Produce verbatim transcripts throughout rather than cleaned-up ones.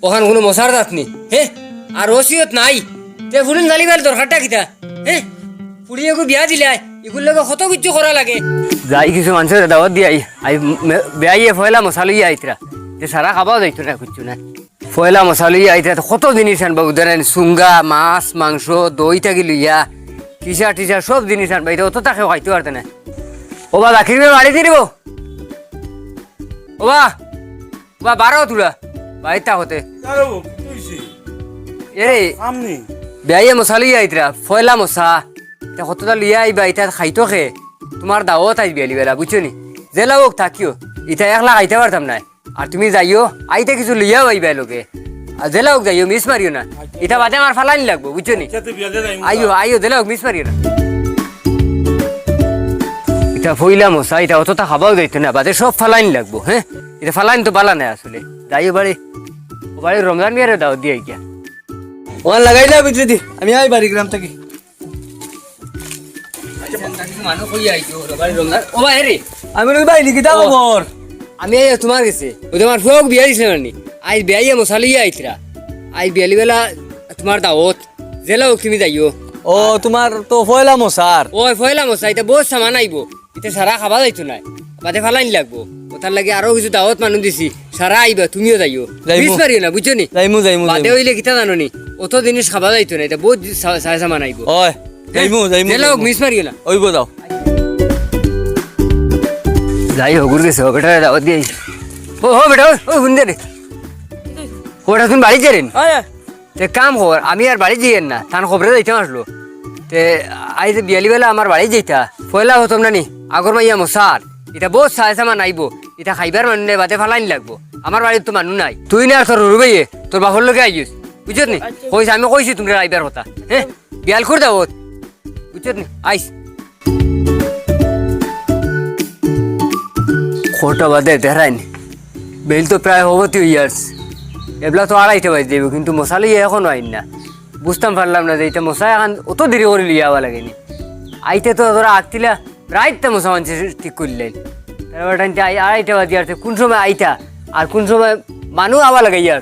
অখান কুনু মশার জাত নি, হে? আর ওসিয়ত নাই। তে ফুড়িন জালিবার দরকারটা কিতা, হে? ফুড়ি এগু বিয়া দিলাই, ইগুর লগে কত কিচ্ছু করা লাগে। যাই কিছু মানষরে দাওয়াত দিয়াই, আই মে-, বেয়াইয়ে পয়লা মশা লইয়া আইতরা। তে সারা খাবাও যাইতো না, কিচ্ছু না। পয়লা মশা লইয়া আইতরা, তে কত জিনিস আনবা, বুঝরা নি? চুঙ্গা, মাছ, মাংস, দই থাকি লইয়া, টিশা টিশা সব জিনিস আনবা, ইতা অততা কেউ খাইতো পারতে না। ও বা, জাকির ভাই বাড়ি দিব। ও বা, বা, বারো তুরা, বাইর থাকতে। কারো, কি হইছে? এরে, আমনি? বেয়াইয়ে মশা লইয়া আইতরা, পয়লা মশা। ইতা কততা লইয়া আইবা, ইতা খাইতো কে? তুমার দাওয়াত আইজ বিয়ালি বেলা, বুঝছো নি? যেলা অউক থাকিও, ইতা একলা খাইতা পারতাম নায়। আর তুমি যাইও, আইতে কিছু লইয়াও আইবা লগে। আর যেলা অউক যাইও, মিস মারিও না। ইতা বাদে আমার ফালানি লাগবো, বুঝছো নি? আচ্ছা, তে বিয়ালে যাইমু। আইও, আইও, যেলা অউক, মিস মারিও না। ইতা পয়লা মশা, ইতা অততা খাবাও যাইতো না, বাদে সব ফালানি লাগবো, হে? ইতা ফালানি তো বালা নায় আসলে। যাইও বাড়ি, ও বাড়ি রমজান মিয়ারে দাওয়াত দিয়া আইগিয়া। ওয়ান লাগাইলা ভিতরে দি, আমি আই বাড়ি গ্রাম থাকি। আচ্ছা, মানুষ কই আইছো, ও বাড়ি রমজান। ও ভাই রে। আমি কই ভাই, লিখিতা ও। খবর? আমি আইয়া তুমার গেছে। ওই তুমার ফুয়াক বিয়া দিছে নানি? আইজ বেয়াইয়ে মশা লইয়া আইতরা। আইজ বিয়ালি বেলা তুমার দাওয়াত। যেলা অউক তুমি যাইও। ও, তুমার তো পয়লা মশার। ওই পয়লা মশা, ইতা বউত সামান আইবো। ইতা সারা খাবা যাইতো নায়। বাদে ফালানি লাগবো। অতার লাগি আরো কিছু দাওয়াত মানুষ দিছি। সারা আইবা, তুমিও যাইও। যাইমু। মিস মারিও না, বুঝছো নি? যাইমু, যাইমু, বাদে যাইমু। অইলে কিতা জানো নি? অত জিনিস খাবা যাইতো নায়, ইতা বউত সা-, সায় সামান আইবো। ওই, যাইমু, যাইমু, যেলা অউক যাইমু। মিস মারিও না। অইবো, যাও। যাই হগুর গেছে, ও বেটারে দাওয়াত দিয়া আইছি। ও, ও বেটা, ও, ও, হুন দে রে। ও বেটা, তুমি বাড়ি যাইরে নি? আয়, আয়। তে কাম কর, আমি আর বাড়ি যাইয়ার না, তান খবরে যাইতাম আসলো। তে আইজ বিয়ালি বেলা আমার বাড়ি যাইতা, পয়লা প্রথম নানি, আগর মাইয়া মশার, ইতা বউত সায় সামান আইবো, ইতা খাইবার মানুষ নাই, বাদে ফালানি লাগবো। আমার বাড়িত তো মানুষ নাই, তুই না আর তোর হুরু ভাইয়ে তোর বাপর লগে আইস, বুঝছত নি? আচ্ছা। কইস, আমি কইছি তুমরারে আইবার কথা, হে? বিয়াল করি দাওয়াত, বুঝছত নি? আইস। কয়টা বাজে দেখরায় নি? বেইল তো প্রায় হবতি অইয়ার। এবলা তো আড়াইটা বাজি যাইবো, কিন্তু মশা লইয়া এখনো আইন না। বুঝতাম পারলাম না যে ইতা মশা এখান অত দেরি করি লইয়া আওয়া লাগে নি। আইতে তো ধরা আগতিলা রাইতটা মশা মানষে ঠিক করিলাইন। তারপরে টাইমটা আই-, আড়াইটা বাজিয়ার, কুন সময় আইতা আর কুন সময় মানুষ আওয়া লাগাইয়ার।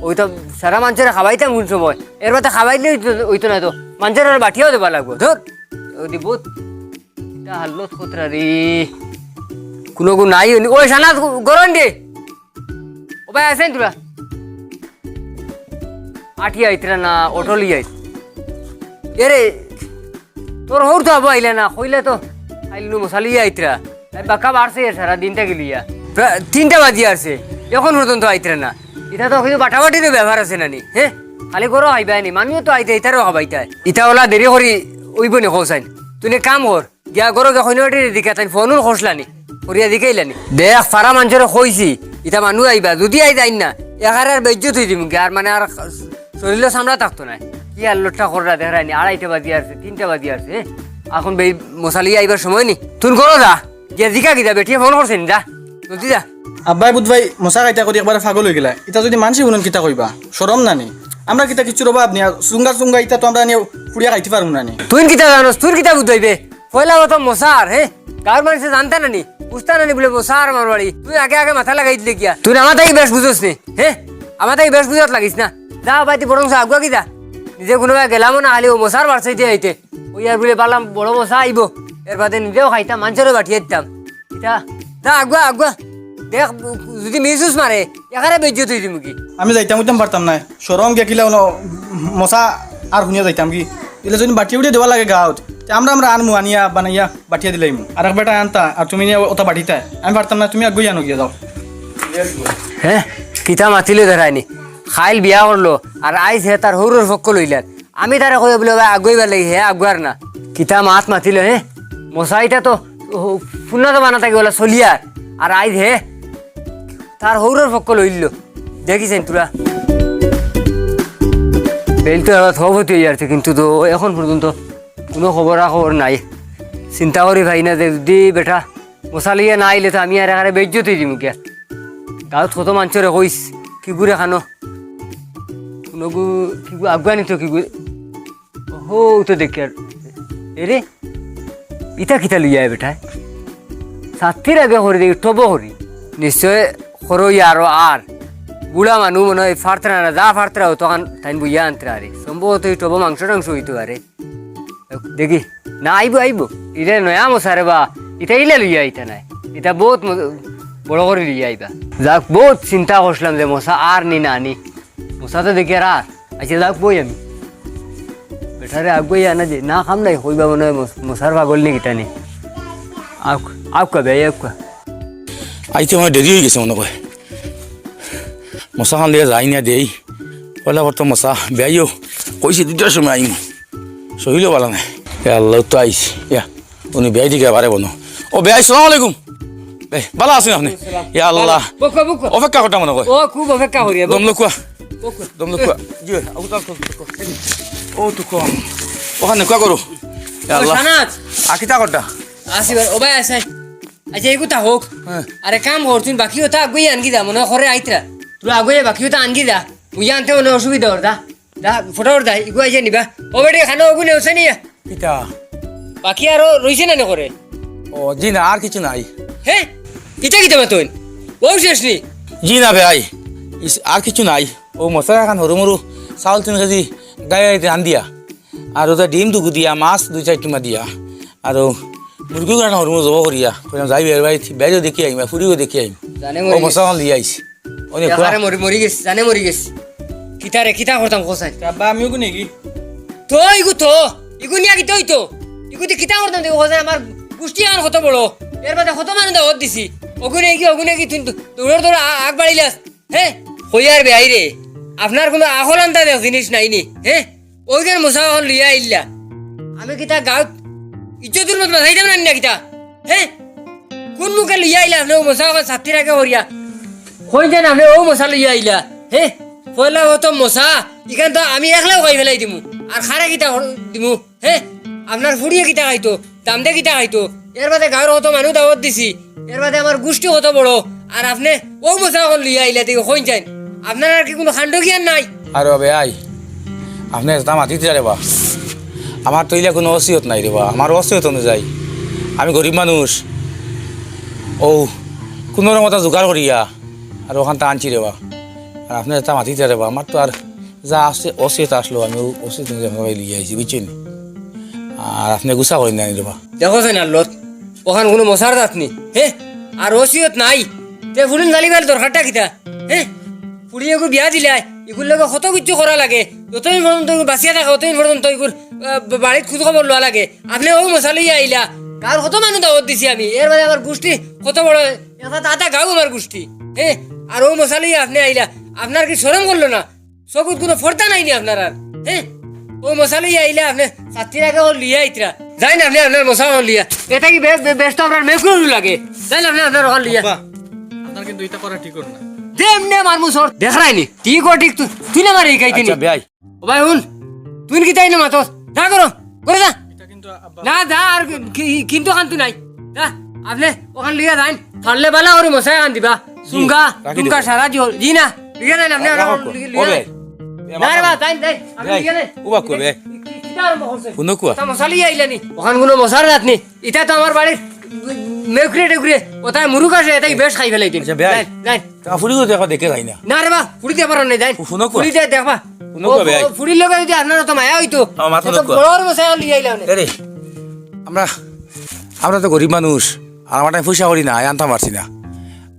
ওই তো সারা মানষরে খাবাইতাম কুন সময়, এর বাদে খাবাইলে অইতো, অইতো না তো, মানষরে আর বাটিয়াও দেবা লাগবো। ধুর, ওদি বউত, ইতা হালত খতরা রে। কুনুগু নাই অইনি। ওই শাহনাজ, গরম দে। ও ভাই, আছইন তোরা? আটিয়া আইতরা না, অটো লইয়া আইত। এরে, তোর হউর তো আবু আইলা না, কইলা তো, আইলু মশা লইয়া আইতরা। তাই বাক্কা বাড়ছে এর সারা দিনটা গেলিয়া। প্রায় তিনটা বাজিয়ার, এখন পর্যন্ত আইতরা না। ইতা তো কিন্তু বাটাবাটিরও ব্যাপার আছে নানি, হে? খালি গরো খাইবায় নি, মানুষও তো আইতা, ইতারেও খাবাইতা। ইতা অলা দেরি করি অইবো নি কও চাইন? তুই নে কাম কর, গিয়া গরো গিয়া কইনা বাটিরে দেখিয়া তাইন ফোন করছলা নি, করিয়া দেখাইলা নি। দেখ, ফারা মানষরে কইছি, ইতা মানুষ আইবা, যুদি আইজ আইন না, একারে আর বেইজ্জত অই দিমু গি, আর মানে আর শরীরো চামড়া থাকতো নায়। কি আর লট্টা কররা দেখরায় নি, আড়াইটা বাজিয়ার, তিনটা বাজিয়ার, হে? এখন বেই মশা লইয়া আইবার সময় নি। তুই গরো যা, গিয়া জিকা কিতা বেটিয়ে ফোন করছে নি, যা, জলদি যা। আব্বায় বুধ ভাই মশা খাইতা করি একবারে পাগল অইগেলা। ইতা যুদি মানষে হুনইন কিতা কইবা? শরম না নি? আমরা কিতা কিচ্ছুর অভাব নি? আর চুঙ্গা চুঙ্গা ইতা তো আমরা নিয়া পুড়িয়া খাইতে পারমু না নি? তুই কিতা জানোস? তুই কিতা বুঝ অইবে? পয়লা কথা মশার, হে? গাঁওর মানষে জানতা না নি? বুঝতা না নি বুলে মশার আমার বাড়ি। তুই আগে আগে মাথা লাগাই দিলে গিয়া। তুই আমার তাই বেশ বুঝোস নি, হে? আমার তাই বেশ বুঝাত লাগিস না। যা বাড়িত বরং আগুয়া গি যা। নিজে কুনুবায় গেলামও না, খালি অউ মশার বাড়ছে দিয়া আইতে। অউ আর বুলে বালা বড় মশা আইবো, এর বাদে নিজেও খাইতাম, মানষরেও বাটিয়া দিতাম। ইতা, যা আগুয়া, আগুয়া। দেখ, যুদি মিস উস মারে, একারে বেইজ্জত অই দিমু গি। আমি যাইতাম উইতাম পারতাম নায়, শরম গিয়া কিলা অনো মশা আর হুনিয়া যাইতাম গি। ইলা যুদি বাটিয়া উঠিয়া দেওয়া লাগে গাঁওত, তে আমরা, আমরা আনমু, আনিয়া বানাইয়া বাটিয়া দিলাইমু। আর এক বেটা আনতা, আর তুমি নিয়া অতা বাটিতায়। আমি পারতাম না, তুমি আগুয়াই আনো গিয়া যাও। হে, কিতা মাতিলো দেখরায় নি? কাইল বিয়া করলো, আর আইজ হে তার হউরর পক্ষ লইলার। আমি তারে কই বুলে, "ভাই, আগুয়াইবার লাগি," হে আগুয়ার না। কিতা মাত মাতিলো, হে? মশা ইতা তো, ও, ফুন্না তো বানা থাকি অলা চলিয়ার। আর আইজ হে তার হউরর পক্ষ লইলো। দেখিছইন তোরা? বেইল তো এবার সভাপতি অইয়ার, কিন্তু তো এখন পর্যন্ত কুনু খবরা খবর নাই। চিন্তা করি পাই না যে যুদি বেটা মশা লইয়া না আইলে তো আমি আর একারে বেইজ্জত অই দিমু গিয়া। গাঁওত কত মানষরে কইস, কিগুরে খানো। কুনুগু, কিগু আগুয়ানি তো কিগু। হো, তো দেখি আর। এরে, ইতা কিতা লইয়া আয় বেটায়? ছাতির আগে করি দেখি, টবো করি। নিশ্চয় করো ইয়ারো আর। বুড়া মানুষ মনে অয় পারতরা না, যা পারতরা অতখান তাইন বইয়া আনতরা আরে। সম্ভবত ই টবো মাংস টাংস অইতো পারে। দেখি, না আইবো, আইবো। ইটা নয়া মশা রে বা, ইটা ইলা লইয়া আইতা নায়। ইটা বউত ম-, বড় করি লইয়া আইবা। যাউক, বউত চিন্তা করছিলাম যে মশা আর নি না নি। মশা তো দেখি আর আর। আইচ্ছা, যাউক, বই আমি। বেটারে আগুয়াই আনা যে, না কাম নাই, কইবা মনে অয় মশ-, মশার পাগল নি কিতা নি। আউক, আউক্কা বে, আউক্কা। আইতে আমার দেরি অইগেছে মনে অয়। মশা খান লইয়া যাই না দেই। পয়লা করতো মশা, বেয়াইও। কইছি দুইটার সময় আইমু। শরীরও ভালা নায়। ইয়া আল্লাহ, তো আইছি। ইয়া, উনি বেয়াই দিকে বারে বনো। ও বেয়াই, সালাম আলাইকুম। বে, ভালা আছইন আপনে? ইয়া আল্লাহ। বউক্কা, বউক্কা। অপেক্ষা করতাম মনে অয়। ও, খুব অপেক্ষা করিয়া, বউক্কা। দম লউক্কা। বউক্কা। দম লউক্কা। জি, আউ দম লউক্কা। ও তো কম। অখান নেউক্কা করো। ইয়া ও, আল্লাহ। শাহনাজ। আ, কিতা করতা? আসি বার, ও ভাই, আসে। আইচ্ছা, এগু থাকউক। হ্যাঁ। আরে কাম কর, তুইন বাকি অতা আগুয়াই আনগি যা, মনে অয় করে আইতরা। তুই আগুয়াই বাকি অতা আনগি যা। মুই আনতে মনে অয় অসুবিধা অর, যা। যা, ফটাফট যা, ইগু আইয়া নিবা। ও বেটি, খানো অগু নেওছে নি? কিতা? বাকি আরো রইছে না নি করে? ও, জি না, আর কিছু নাই। হে? ইটা কিতা মাতইন? অউ শেষ নি? জি না ভাই, ইস, আর কিছু নাই। অউ মশার এখান হুরু মুরু চাউল তিন কেজি গাই গাইতে আন দিয়া। আর অতা ডিম দুগু দিয়া, মাছ দুই চাইর টুমা দিয়া। আর অউ মুরগি গুলা হুরু মুরু জবো করিয়া। কইলাম, যাই বের বাড়ি, বেরও দেখি আইম, ফুড়িও দেখি আইম। জানে অউ মরি মশা গেছি। অখন লইয়া আইছি। অউ নে একেবারে মরি, মরি গেছি, জানে মরি গেছি। কিতা রে, কিতা করতাম কছাইন? আব্বা, আমি অগু নেগি? তো, ইগু তো, ইগু নিয়া কিতা অইতো? ইগু দি কিতা করতাম দেখো কছাইন, আমার গুষ্টি আন কত বড়। এর বাদে কত মানুষ দাওয়াত দিছি। অগু নেগি, অগু নেগি, তুই তো দৌড়র দৌড় আ-, আগ বাড়িলাস। হে? কইয়ার বেয়াই রে, আপনার কুনু আখল আন্দাজ এক জিনিস নাই নি, হে? অউ যে মশা অখন লইয়া আইলা, আমি কিতা গাউত ইজ্জতর মত বাচাইতাম না নি না কিতা? হে? কুন মুখে লইয়া আইলা আপনে অউ মশা অখন ছাতির আগে করিয়া? কইন যেন আপনে অউ মশা লইয়া আইলা, হে? পয়লা অত মশা, ইখান তো আমি একলাউ খাই ফেলাই দিমু, আর খারে কিতা কর-, দিমু? হে, আপনার ফুড়িয়ে কিতা খাইতো, দামদে কিতা খাইতো? এর বাদে গাউর কত মানুষ দাওয়াত দিছি, এর বাদে আমার গুষ্টি কত বড়, আর আপনে অউ মশা অখন লইয়া আইলা দেখি কইন চাইন, আপনার আর কি কুনু কাণ্ড জ্ঞান নাই? আরে বেয়াই, আপনে যেতা মাতিতরা রে বা, আমার তো ইলা কুনু অসিয়ত নাই রে বা, আমার অসিয়ত অনুযায়ী আমি গরিব মানুষ, অউ কুনু রকম অতা জোগাড় করিয়া আর অখানতা আনছি রে বা, আর আপনে যেতা মাতিতরা রে বা, আমার তো আর যা আছে, অসিয়ত আছলো, আমি অউ অসিয়ত অনুযায়ী আপনার বাড়ি লইয়া আইছি, বুঝছইন নি? আর আপনে গুসা করইন না রে বা। দেখো চাইন আল্লত, অখান কুনু মশার জাত নি, হে? আর অসিয়ত নাই, তে ফুড়িন জালিবার দরকারটা কিতা, হে? ফুড়ি এগু বিয়া দিলাই, ইগুর লগে কত কিচ্ছু করা লাগে, যতদিন পর্যন্ত ইগু বাচিয়া থাকে, অতদিন পর্যন্ত ইগুর, আহ, বাড়িত খোঁজ খবর লওয়া লাগে। আপনে অউ মশা লইয়া আইলা, গাউর কত মানুষ দাওয়াত দিছি আমি, এর বাদে আমার গুষ্টি কত বড়, একটা আধা গাউ আমার গুষ্টি, হে? আর অউ মশা লইয়া আপনে আইলা, আপনার কি শরম করলো না? চকুত কুনু পর্দা নাই নি আপনার আর? হে? অউ মশা লইয়া আইলা আপনে, ছাতির আগে অউ লইয়া আইতরা। যাইন আপনে আপনার মশা অউ লইয়া। ইটা কি বেশ, বে-, বেশ তো আপনার মেকুরু লাগে। যাইন আপনে আপনার অখান লইয়া। আব্বা, আপনার কিন্তু ইতা করা ঠিক অর না। দে এমনে মারমু চড়। দেখরায় নি? ঠিক অর ঠিক তু-, তুই না মারে ইখাইতে নি। আচ্ছা, বেয়াই। ও ভাই, হুন। তুই কিতা ইনো মাতস? যা করো। করে যা। ইটা কিন্তু আব্বা না, যা, আর কি, কিন্তু কান্তু নাই। যা, আপনে অখান লইয়া যাইন। পারলে বালা করি মশা এখান দিবা। জি, চুঙ্গা, রাখি চুঙ্গা দিবো। সারা দিও। জি না, লিখে দেন আপনে, রাখো, রাখো। লইয়া ওবে। যাইন। না রে বা, যাইন, যাইন। আপনে যাই। লিখে দেন। উবা কো বে। কি, কি, কিতা আরম্ভ করছে? হুনো কুয়া। তা মশা লইয়া আইলা নি? অখান কুনু মশার জাত নি। ইটা তো আমার বাড়ির মেকুরে টেকুরে। অতায় মুরুগ আছে, এটাই বেশ খাই ফেলাই দিন। আচ্ছা, বেয়াই। যাইন, যাইন। তা ফুড়িও দেখবা দেখে যাই না। না রে বা, ফুড়ি দেখবার নাই, যাইন। হুনো কুয়া। ফুড়ি দে-, দেখবা। হুনো ও, কুয়া, বেয়াই। ও, ফুড়ির লগে যদি আপনার অত মায়া অইতো, আমার তো এত হুনো কুয়া। বড় বড় মশা লইয়া আইলা আপনে। এরে, আমরা, আমরা তো গরিব মানুষ। আর আমার টাইম পয়সা করি না, আনতাম পারছি না।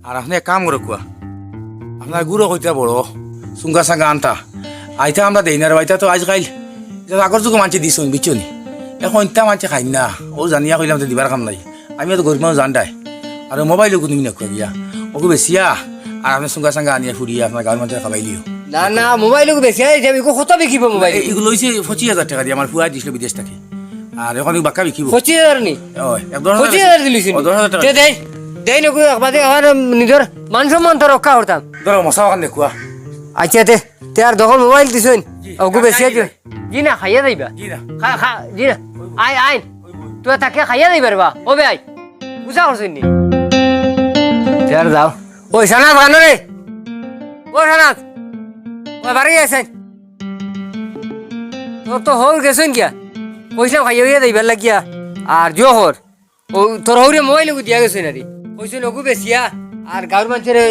আর আপনে এক কাম করো কুয়া, আপনার গুড়ো কইতা বড়, চুঙ্গা চাঙ্গা আনতা। আইতা আমরা দেই না রে বা, ইতা তো আজকাল, ইতা তো আগর যুগো মানষে দিছইন, বুঝছো নি? এখন ইতা মানষে খাইন না, অউ জানিয়া কইলাম তো দিবার কাম নাই। আমিও তো গরিব মানুষ জানতায়। আর মোবাইল অগু নিবি না কুয়া দিয়া। অগু বেচিয়া, আর আপনে চুঙ্গা চাঙ্গা আনিয়া ফুড়িয়া আপনার গাউর মানষরে খাবাইলিও। না, না, মোবাইল অগু বেচিয়া, ইগু কত বিকিবো মোবাইল? এ-, ইগু লইছে পঁচিশ হাজার টেকা দিয়া, আমার ফুয়ায় দিছিল বিদেশ থাকি। আর এখন ইগু বাক্কা বিকিবো। পঁচিশ হাজার নি? অয়, এক দশ হাজার পঁচিশ হাজার দিলিছি নি? ও, দশ হাজার টেকা। তে দেইন, দেইন অগু একবারে আমার নিজর মান সম্মান তো রক্ষা করতাম। ধরো, মশা অখান দেখুয়া। আচ্ছা, তে, তে আর যখন মোবাইল দিছইন, জি, অগু বেচিয়া দিও। জি না, খাইয়া যাইবা। জি না। খা, খা, জি না। আইন, আইন। তুই তাকে খাইয়া যাইবা রে বা। ও বেয়াই। গুছা করছইন নি? তে আর যাও। ওই শাহনাজ, কানো রে? ও শাহনাজ। ও বাড়ি আছইন। তোর তো হউর গেছইন গিয়া। কইছলাম খাইয়া অইয়া যাইবার লাগিয়া। আর জোহর। ও, তোর হউরে মোবাইল অগু দিয়া গেছে না রে। কইছইন অগু বেচিয়া, আর গাউর মানষরে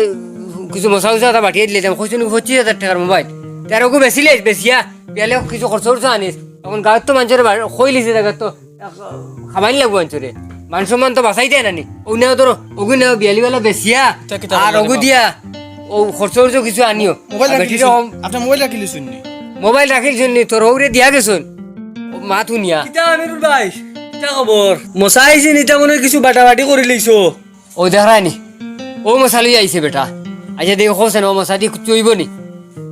কিছু মশা উশা এটা বাটিয়া দিলে, আমি কইছি নি পঁচিশ হাজার টেকার মোবাইল। তে আর ওগু বেচিলে, বেচিয়া বিয়ালে কিছু খরচ উরচ আনিস। এখন গাঁওত তো মানষরে বা-, কইলিছে জাগাত তো, এক, খাবাইন লাগবো মানষরে। মান সম্মান তো বাঁচাইতায় না নি। অউ নেও ধরো, ওগু নেও বিয়ালি বেলা বেচিয়া, তে কিতা আর করলা ওগু রে বাবা? দিয়া, অউ খরচ উরচ কিছু আনিও। মোবাইল আর বেটিরে রাখিলিছইন? কম- আপনার মোবাইল রাখিলিছইন নি? মোবাইল রাখিলিছইন নি, তোর হউরে দিয়া গেছইন। ও মা তুনিয়া। কিতা আমিরুল ভাই, কিতা খবর? মশা আইছে নি, তা মনে হয় কিছু বাটাবাটি করিলিছো। অউ দেখরায় নি, অউ মশা লইয়া আইছে বেটা। আইচ্ছা দেখি কওছাইন, অউ মশাদি কিচ্ছু অইবো নি?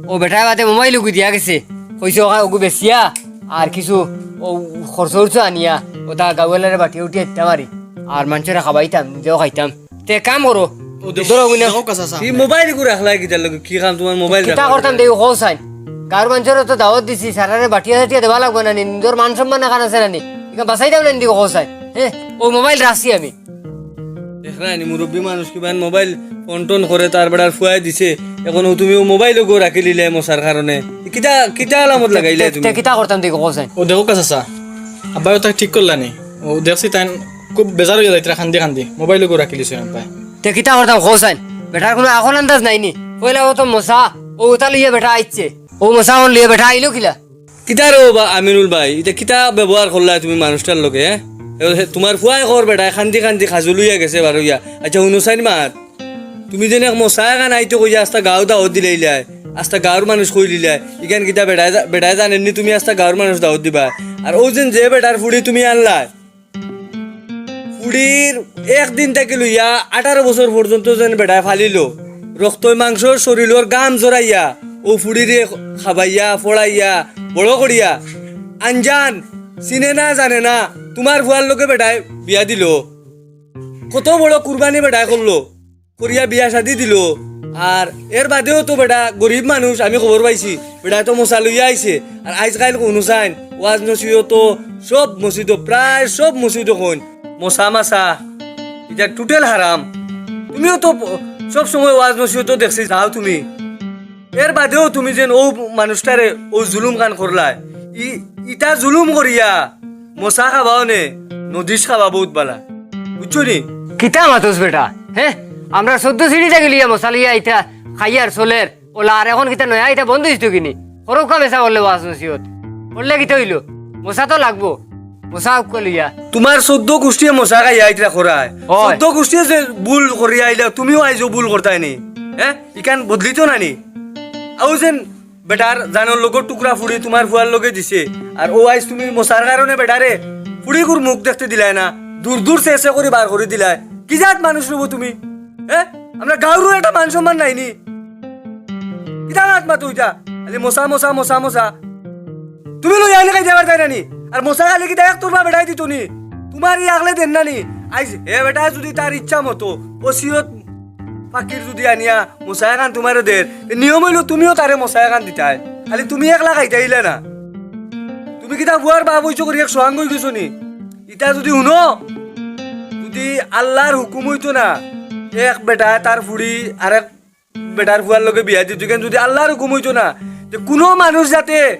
অউ বেটায় বাদে মোবাইল ওগু দিয়া গেছে, কইছে ওগু বেচিয়া আর কিছু অউ খরচ উরচ আনিয়া ওটা গাঁওয়ালারে বাটিয়া উঠিয়া দিতাম আরি, আর মানষরে খাবাইতাম, নিজেও খাইতাম। তে কাম করো, ও দেখো, ধরো অগুইন। দেখো কাছা চাচা। ই মোবাইল ওগু রাখলায় কিতার লাগি? কি কাম তুমার মোবাইল কিতা রাখলায়? করতাম দেখি কওছাইন। গাঁওর মানষরে তো দাওয়াত দিছি, সারারে বাটিয়া চাটিয়া দেওয়া লাগবো না নি? নিজর মান সম্মান এখান আছে না নি? ইখান বাঁচাইতাম না নি দেখি কওছাইন। হে, অউ মোবাইল রাখছি আমি। দেখরায় নি, মুরব্বি মানুষ কিমান মোবাইল ফোন টোন করে, তার বেটার ফুয়ায় দিছে। এখন অউ তুমি অউ মোবাইল ওগু রাখিলিলায় মশার কারণে। কিতা, কিতা আলামত লাগাইলায় তে, তুমি? তে কিতা করতাম দেখি কওছাইন। ও দেখো কাছা চাচা, আব্বায় ওটা ঠিক করলা নি। অউ দেখছি তাইন খুব বেজার অইয়া যাইতরা কান্দি কান্দি। মোবাইল ওগু রাখিলিছইন আব্বায়। তে কিতা করতাম কওছাইন? বেটার কুনু আকল আন্দাজ নাই নি। পয়লা অউ তো মশা, অউ ওটা লইয়া বেটা আইছে। অউ মশা অখন লইয়া বেটা আইলো কিলা? কিতা রে বা আমিরুল ভাই, ইটা কিতা ব্যবহার করলায় তুমি মানুষটার লগে, হে? এ, হে, তুমার ফুয়ায় কর বেটায় কান্দি কান্দি খাজুল অইয়া গেছে বার অইয়া। আইচ্ছা, হুনো চাইন মাত। তুমি যেন এক মশা এখান আইতো কইয়া আস্তা গাঁও দাওয়াত দিলাইলায়, আস্তা গাঁওর মানুষ কইলিলায়। ইখান কিতা বেটায় জা-, বেটায় জানইন নি তুমি আস্তা গাঁওর মানুষ দাওয়াত দিবায়? আর অউ যেন যে বেটার ফুড়ি তুমি আনলায়, ফুড়ির একদিন থাকি লইয়া আঠারো বছর পর্যন্ত যেন বেটায় ফালিলো, রক্তয় মাংসর শরীলর ঘাম ঝরাইয়া, অউ ফুড়িরে খাবাইয়া, ফড়াইয়া, বড় করিয়া, আনজান, চিনে না, জানে না, তুমার ফুয়ার লগে বেটায় বিয়া দিলো। কত বড় কুরবানি বেটায় করলো। করিয়া বিয়া শাদি দিলো। আর এর বাদেও তো বেটা গরিব মানুষ, আমি খবর পাইছি, বেটায় তো মশা লইয়া আইছে। আর আইজকাইল কুনু চাইন, ওয়াজ নসিহত সব মসজিদো, প্রায় সব মসজিদো কইন, মশা মাছা, ইটা total হারাম। তুমিও তো সব সময় ওয়াজ নসিহত দেখছি, যাও তুমি। এর বাদেও তুমি যেন অউ মানুষটারে অউ জুলুম খান করলায়, ই-, ইটা জুলুম করিয়া মশা খাবাও নে, নদিস খাবা বউত বালা। বুঝছো নি? কিতা মাতস বেটা? হে? আমরা চৌদ্দ সিঁড়ি থাকি লইয়া মশা লইয়া ইতা খাইয়ার চলের। অলা আর এখন কিতা নয়া ইতা বন্ধ অইছে কিনি? করউক্কা বেচা করলে ওয়াজ নসিহত। করলে কিতা অইলো? মশা তো লাগবো। মশা উক্কা লইয়া। তুমার চৌদ্দ গুষ্টিয়ে মশা খাইয়া ইতরা করায়। অয়। চৌদ্দ গুষ্টিয়ে যে ভুল করিয়া আইলা, তুমিও আইজও ভুল করতায় নি। হে? ইখান বদলিতো না নি? আউ যেন বেটার জানর লগর টুকরা ফুড়ি তুমার ফুয়ার লগে দিছে, আর অউ আইজ তুমি মশার কারণে বেটারে ফুড়িগুর মুখ দেখতে দিলায় না, দূর দূর চেঁচে করি বার করি দিলায়। কি জাত মানুষ রে বা তুমি? হে? আমরা গাঁওরও একটা মান সম্মান নাই নি? কিতা জাত মাতো ইতা? খালি মশা, মশা, মশা, মশা। তুমি লইয়া আনি খাইতে পারতায় না নি? আর মশা খালি কিতা এক তুরবা বেটায় দিতো নি? তুমার ই আকলে দেন না নি? আইজ হে বেটায় যুদি তার ইচ্ছা মতো অউ সিরত ফাকির যুদি আনিয়া মশা এখান তুমারে দের, তে নিয়ম অইলো তুমিও তারে মশা এখান দিতায়। খালি তুমি একলা খাইতায় ইলা না। তুমি কিতা ফুয়ার বাপ অইছো করি এক সোয়াং অইগেছো নি? ইতা যুদি হুনো, যুদি আল্লার হুকুম অইতো না, এক বেটায় তার ফুড়ি আরেক বেটার ফুয়ার লগে বিয়া দিতো, ইখান যুদি আল্লার হুকুম অইতো না, তে কুনু মানুষ যাতে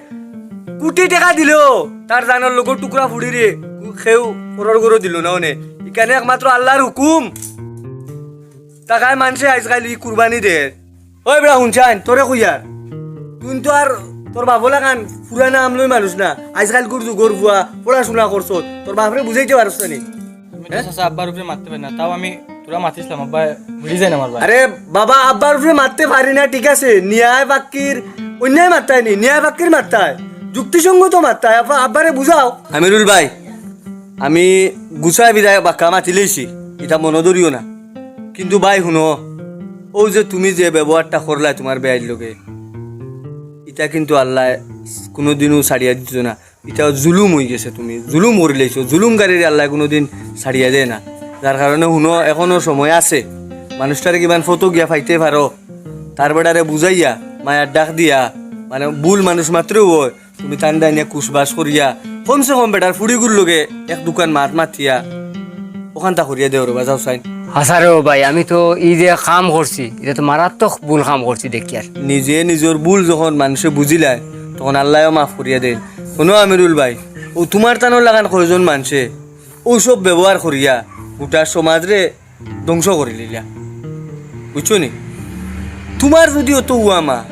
কুটি টেকা দিলেও তার জানর লগর টুকরা ফুড়িরে কেউ পরর ঘরো দিলো না অনে। ইখানে একমাত্র আল্লার হুকুম। তাকায় মানষে আইজকাইল ই কুরবানি দের। ওই বেটা হুনছাইন, তোরে কইয়ার। তুই তো আর তোর বাপর লাখান পুরানা আমলই মানুষ না। আইজকাইলকুর যুগর ফুয়া, পড়াশুনা করছস, তোর বাপরে বুঝাইতে পারস না নি? আমি তো চাচা আব্বার উপরে মাততে পারি না, তাও আমি তোরা মাতিছিলাম, আব্বা ভিড়ি যায় না আমার ভাই। আরে বাবা, আব্বার উপরে মাততে পারি না, ঠিক আছে, ন্যায় বাক্যির অন্যায় মাত্তায় নি, ন্যায় বাক্যির মাত্তায়, যুক্তিসঙ্গত মাত্তায়, আব্বা, আব্বারে বুঝাও। আমিরুল ভাই, আমি গুছায় বিদায় বাক্কা মাতি লইছি, ইটা মনো ধরিও না। কিন্তু ভাই হুনো, অউ যে তুমি যে ব্যবহারটা করলায় তুমার বেয়াইর লগে, ইটা কিন্তু আল্লায় কুনুদিনও ছাড়িয়া দিতো না। ইটা জুলুম অইগেছে, তুমি জুলুম করিলাইছো। জুলুমকারীরে আল্লায় কুনুদিন ছাড়িয়া দেয় না। যার কারণে হুনো, এখনো সময় আছে, মানুষটারে কিমান ফটো গিয়া পাইতে পারো, তার বেটারে বুঝাইয়া, মায়ার ডাক দিয়া, মানে ভুল মানুষ মাত্রও অয়, তুমি তান দাইনে কুশবাস করিয়া, কমসে কম বেটার ফুড়িগুর লগে এক দুখান মাত মাতিয়া, অখানতা করিয়া দেও রে বা, যাও চাইন। হাছা রে ও ভাই, আমি তো ই যে কাম করছি, ইটা তো মারাত্মক ভুল কাম করছি দেখিয়ার। নিজে নিজর ভুল যখন মানষে বুঝিলায়, তখন আল্লায়ও মাফ করিয়া দেইন। হুনো আমিরুল ভাই, অউ তুমার তানর লাখান কয়জন মানষে অউ সব ব্যবহার করিয়া গোটা সমাজরে ধ্বংস করিলিলা, বুঝছো নি? তুমার যুদি অত উয়ামা,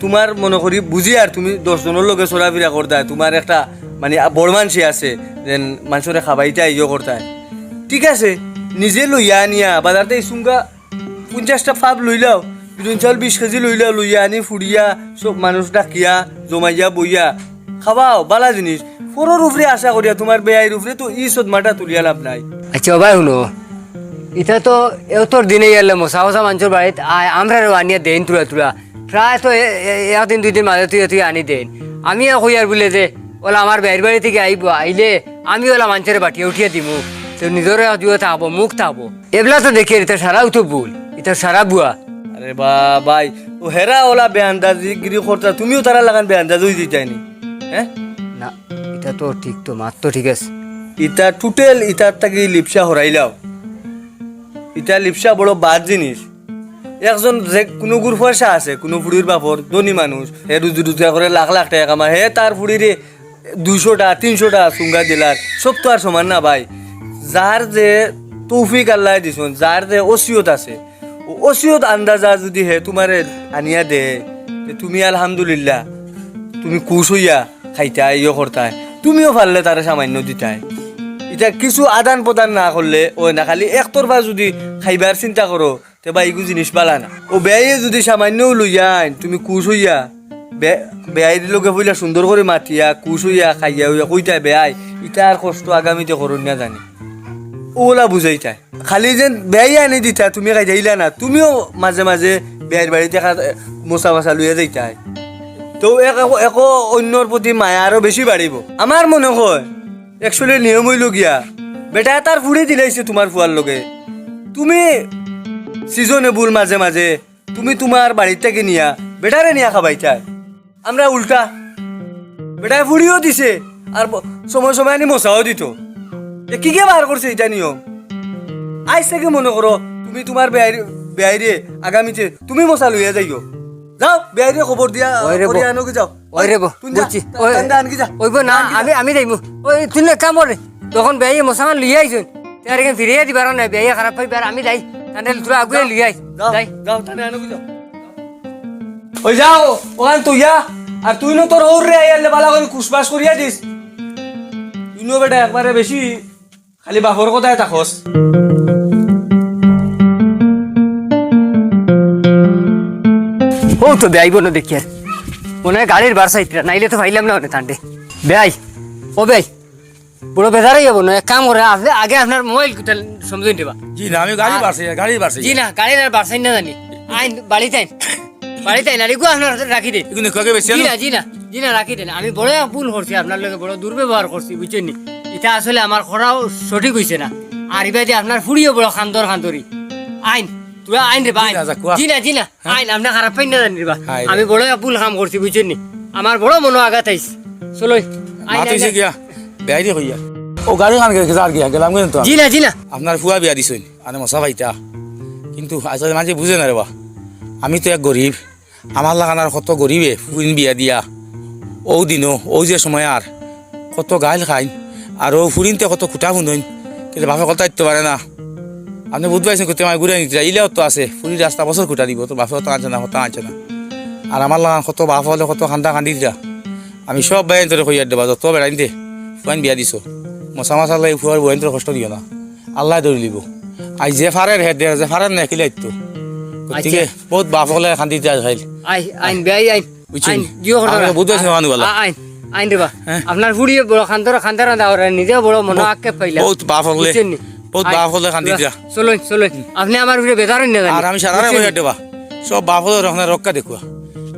তুমার মনো করি বুঝিয়ার তুমি দশ জনর লগে চলাফিরা করতায়, তুমার একটা মানে আ, বড় মানষি আছে, যেন মানষরে খাবাইতায়, ইয়ে করতায়, ঠিক আছে, নিজে লইয়া আনিয়া বাজারতে ইসুঙ্গা পঞ্চাশটা ফাপ লইলাও, বিরুন চাউল বিশ কেজি লইলাও, লইয়া আনি ফুড়িয়া সব মানুষ ডাকিয়া জমাইয়া বইয়া খাবাও, বালা জিনিস। পরর উপরে আশা করিয়া তুমার বেয়াইর উপরে তো ই সদমাটা তুলিয়া লাভ নাই। আচ্ছা, ও ভাই, হুনো, ইতা তো এতর দিনে ইয়ালে মশা মশা মানষর বাড়িত আয়, আমরারেও আনিয়া দেইন তুলা তুলা। প্রায় তো এ-, এ-, একদিন দুই দিন মাঝে তুই তুই আনি দেইন। আমি আর কইয়ার বুলে যে, ওলা আমার বেয়াইর বাড়ি থাকি আইবো, আইলে আমি ওলা মানষরে বাটিয়া উঠিয়া দিমু। তো নিজরও এক জুয়ো থাকবো, মুখ থাকবো। এবলা তো দেখি, ইতা সারাউ তো ভুল, ইতা সারা ভুয়া। আরে বা ভাই, ও হেরা ওলা বেআন্দাজি গিরি করতা, তুমিও তারার লাখান বেআন্দাজ অই যাইতায় নি, হ্যাঁ? না, ইতা তো ঠিক তো, মাত তো ঠিক আছে। ইতা টোটাল ইতার থাকি লিপসা হরাইলাও। ইতা লিপসা বড় বাদ জিনিস। একজন যে কুনুগুর পয়সা আছে, কুনু ফুড়ির বাপর ধনী মানুষ, হে রুজি রোজগার করে লাখ লাখ টেকা কামায়, হে তার ফুড়িরে দুইশোটা, তিনশোটা সুঙ্গা দিলার, সব তো আর সমান না ভাই। যার যে তৌফিক আল্লায় দিছইন, যার যে ওসিয়ত আছে, ও ওসিয়ত আন্দাজা যুদি হে তুমারে আনিয়া দে, তে তুমি আলহামদুলিল্লাহ, তুমি খুশ অইয়া খাইতায়, ইয়ে করতায়, তুমিও পারলে তারে সামান্য দিতায়। ইতা কিছু আদান প্রদান না করলে অয় না, খালি একতরফা যুদি খাইবার চিন্তা করো, তে বা ইগু জিনিস বালা না। ও বেয়াইয়ে যুদি সামান্যও লইয়া আইন, তুমি খুশ অইয়া, বে-, বেয়াইর লগে পয়লা সুন্দর করি মাতিয়া, খুশ অইয়া, খাইয়া অইয়া, কইতায়, "বেয়াই, ইতা আর কষ্ট আগামীতে করইন না জানি।" ওলা বুঝাইতায়। খালি যেন বেয়াইয়ে আনি দিতা, তুমি খাইতায় ইলা না, তুমিও মাঝে মাঝে বেয়াইর বাড়িত দেখা, এ, মশা মশা লইয়া যাইতায়। তো এক, এক, এক অইন্যর প্রতি মায়া আরো বেশি বাড়িবো। আমার মনো অয়, actually নিয়ম অইলো গিয়া, বেটায় তার ফুড়ি দিলাইছে তুমার ফুয়ার লগে। তুমি seasonable মাঝে মাঝে, তুমি তুমার বাড়িত থাকি নিয়া, বেটারে নিয়া খাবাইতায়। আমরা উল্টা, বেটায় ফুড়িও দিছে, আর ব-, সময় সময় আনি মশাও দিত। এ কিগে বার করছে ইতা নিয়ম? আইজ থাকি মনো করো, তুমি তুমার বেয়াইর-, বেয়াইরে আগামীতে তুমি মশা লইয়া যাইও। যাও, বেয়াইরে খবর দিয়া, ওই রে করিয়া বো। আনো কি যাও। ওই রে বো, তুই যা, বুঝছি। তা-, ওই, তান্দা আনকি যা। ওই বো না, আনকি যা। আমি, আমি যাইমু। ওই, তুই না কাম করে। তখন বেয়াইয়ে মশা লইয়া আইছইন। তে আর এখান ফিরিয়া দিবার না, বেয়াইয়ে খারাপ পাইবার, আমি যাই। তাহলে তোরা আগুয়ে যাও, লইয়া আইস। যাও, যাই। যাও, তাহলে আনো কি যাও। ওই যাও, ওখান তুইয়া, আর তুই নু তোর হউররে আইয়ারলে বালা করি কুশবাস করিয়া দিস। তুই নু বেটা একবারে বেশি খালি বাপর কথায় থাকস। ও তো বেয়াইবো না দেখিয়ার। মনো অয় গাড়ির বার চাইতরা, নাইলে তো পাইলাম না অনে তানরে। বেয়াই, ও বেয়াই, বড় বেজার অইয়া বনো, এক কাম করে, আপনে আগে আপনার মোবাইল কুতাল সমঝইন দিবা। জি না, আমি গাড়ির বার চাই, গাড়ির বার চাই। জি না, গাড়ির আর বার চাই না জানি। আইন, বাড়িত আইন। বাড়িত আইন, আর এগু আপনার রাখি দেইন। এগু নিকু আগে বেশি জি আনো। না, জি না, জি না, রাখি দেইন। আমি বড় এক ভুল করছি, আপনার লগে বড় দুর্ব্যবহার করছি, বুঝছইন নি? ইতা আসলে আমার করা সঠিক অইছে না। আর ইবাদি আপনার ফুড়িও বড় খান্দর খান্দরি। আইন, তোরা আইন রে বা, আইন। জি না, যা, কুয়া। জি না, জি না, হ্যাঁ? আইন, আপনে খারাপ পাইন না জানি রে বা। হায় রে। আমি বড় এক ভুল কাম করছি, বুঝছইন নি? আমার বড় মনো আঘাত আইছে। চলো, আইন, মাত আইন, অইছে আইন। গিয়া, বেয়াইরে কইয়া। ও গাড়ি খান গেছে, যার গিয়া, গেলাম কিন্তু আমি। জি না, জি না। আপনার ফুয়া বিয়া দিছইন। আনে মশা পাইতা। কিন্তু আজকাল মানষে বুঝে না রে বা। আমি তো এক গরিব। আমার লাখান আর কত গরিবে ফুরিন বিয়া দিয়া। অউ দিনো, অউ যে সময় আর কত গাইল খাইন। আর অউ ফুরিনতে কত খুটা ফুনইন। কিন্তু বাপে কথা দিতে পারে না। আপনে বুঝবাইছেন, করতে আমার ঘুরে নিতে ইলাও তো আছে। ফুরির রাস্তা বছর খুটা দিব, তো বাপে কথা আনছে না, কথা আনছে না। আর আমার লাখান কত বাপ অকলে কত কান্দা কান্দিতরা। আমি সব বেয়াইন্তরে কইয়ার দেবা, যত বেড়াইন্তে ফুয়াইন বিয়া দিছো। মশা মাছা লাই ফুয়ার বইন্তরে কষ্ট দিও না। আল্লায় ধরি লিবো। আইজ যে ফারের হে দের, যে ফারের না কিলাইতো। গতিকে আচ্ছা। বউত বাপ অকলে কান্দিতরা আইজ। আই, আইন, বেয়াই আইন। বুঝছেন? আইন, জিও করো আমরা না। বুঝতে পারছি না, মানু বালা। আ-, আইন, আইন রে বা। হ্যাঁ? আপনার ফুড়িয়ে বড় খান্তর, খান্তর আন্দা ওরা নিজেও বড় মনো বউ-, আক্ষেপ পাইলা। বউত বাপ অকলে, বুঝছেন নি? বউত আইন, বাপ অকলে কান্দিতরা। চলুন, চলুন। আপনে আমার উপরে বেজার অইন না জানি। আর আমি সারারে বুঝছেন নি? কইয়ার দেবা। সব বাপ অকলে রক্ষা, রক্ষা দেখুয়া।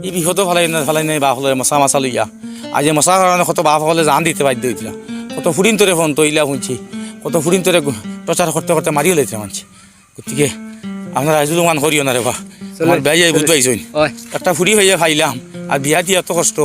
ই বিপদো ফালাই না, ফালাই নাই বাপ অকলে মশা মাছা লইয়া। আইজ এ মশার কারণে কত বাপ অকলে জান দিতে বাধ্য অইতরা। কত ফুরিন্তরে ফোন তো ইলা হুনছি। কত ফুরিন্তরে গু-, টর্চার করতে করতে মারিও লাইতরা মানষে। গতিকে আপনারা আইজ জুলুম করিও না রে বা। চলো, আমার বেয়াই চলো। বুঝবাইছইন। ওই। একটা ফুরি অইয়া পাইলাম, আর বিয়া দিয়া এত কষ্ট।